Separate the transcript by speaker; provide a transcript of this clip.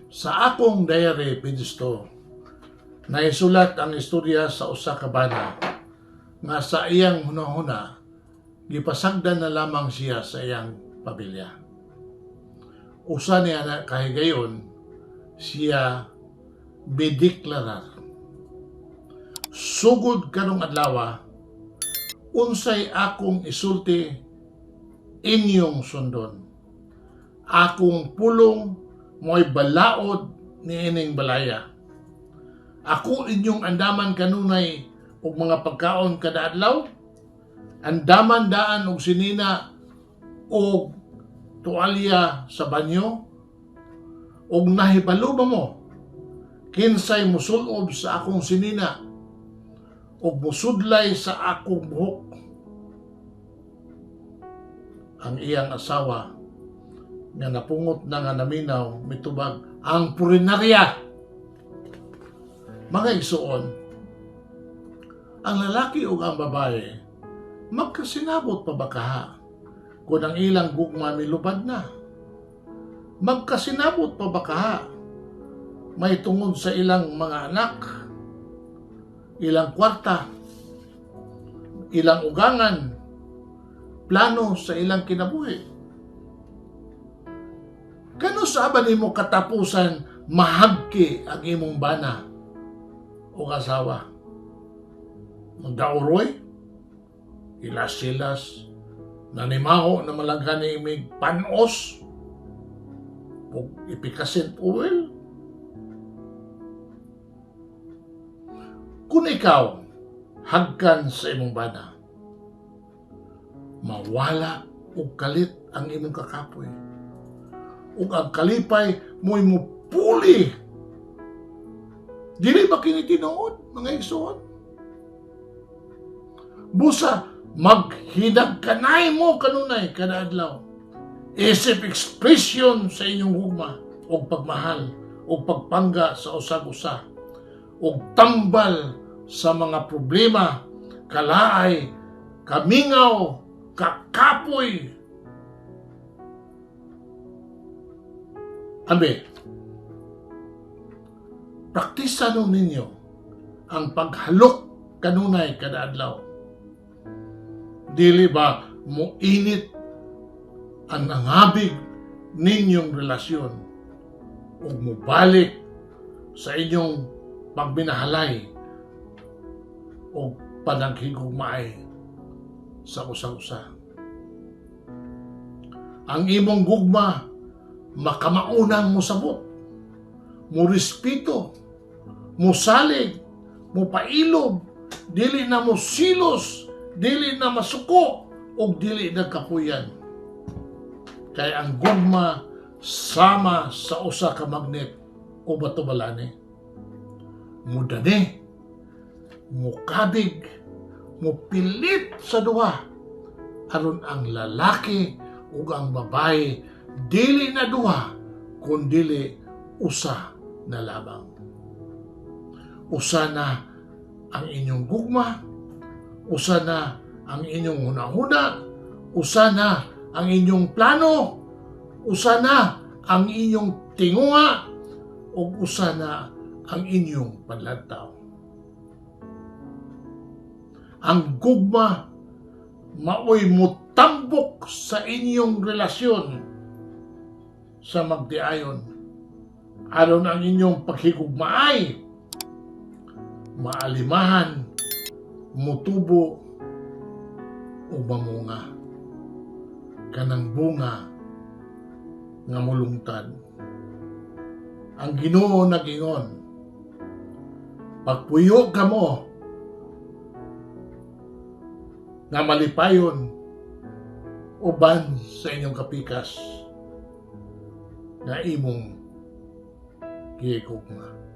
Speaker 1: Sa akong diary, page 2, naisulat ang istorya sa usa ka bana nga sa iyang hunahuna gipasagdan na lamang siya sa iyang pamilya. Usa niya na kahigayon siya bideklarar. "Sugod karong adlaw, unsay akong isulti, inyong sundon. Akong pulong mo'y balaod niining balaya. Ako inyong andaman kanunay og mga pagkaon kada adlaw, andaman daan og sinina og tuwalya sa banyo, og nahibalo ba mo kinsay musulob sa akong sinina og musudlay sa akong buhok?" Ang iyang asawa nga napungot na nga naminaw mitubag, "Ang purinarya." Mga igsuon, ang lalaki ug ang babae magkasinabot pa ba kaha kung ang ilang gugma milubad na? Magkasinabot pa ba kaha may tungod sa ilang mga anak, ilang kwarta, ilang ugangan, plano sa ilang kinabuhi? Kano sa ba nimo katapusan mahagki ang imong bana o asawa? Magdaoroy? Hilas-hilas? Nanimaho na malagani mig panos? O ipikasin oil? Kung ikaw hagkan sa imong bana, mawala og kalit ang imong kakapoy. Ug ang kalipay mo'y mupuli. Dili ba kini tinuod, mga igsoon? Busa maghinagkanay mo kanunay kada adlaw. Isip expression sa inyong gugma og pagmahal og pagpangga sa usag-usa og tambal sa mga problema, kalaay, kamingaw, kakapoy. Ambe, praktisa nun ninyo ang paghalok kanunay kada adlaw. Dili ba moinit ang nangabig ninyong relasyon ug mobalik sa inyong pagbinahalay o panaghigugmaay sa usa-usa? Ang imong gugma makamaunang mosabot, mo respeto, mosalig, mopailob, dili na mo silos, dili na masuko, ug dili na kapuyan. Kay ang gugma sama sa usa ka magnet o bato balani. Mudani, mukabig, mupilit sa duha aron ang lalaki ug ang babae dili na duha kundili usa na lamang. Usa na ang inyong gugma, usa na ang inyong hunahuna, usa na ang inyong plano, usa na ang inyong tinguha, ug usa na ang inyong panlantaw. Ang gugma maoy mutambok sa inyong relasyon sa magdiayon aron ang inyong paghigugmaay maalimahan, mutubo o mamunga kanang bunga nga mulungtad. Ang Ginoo nag-ingon, "Pagpuyo kamo nga malipayon uban sa inyong kapikas nga imong gihigugma."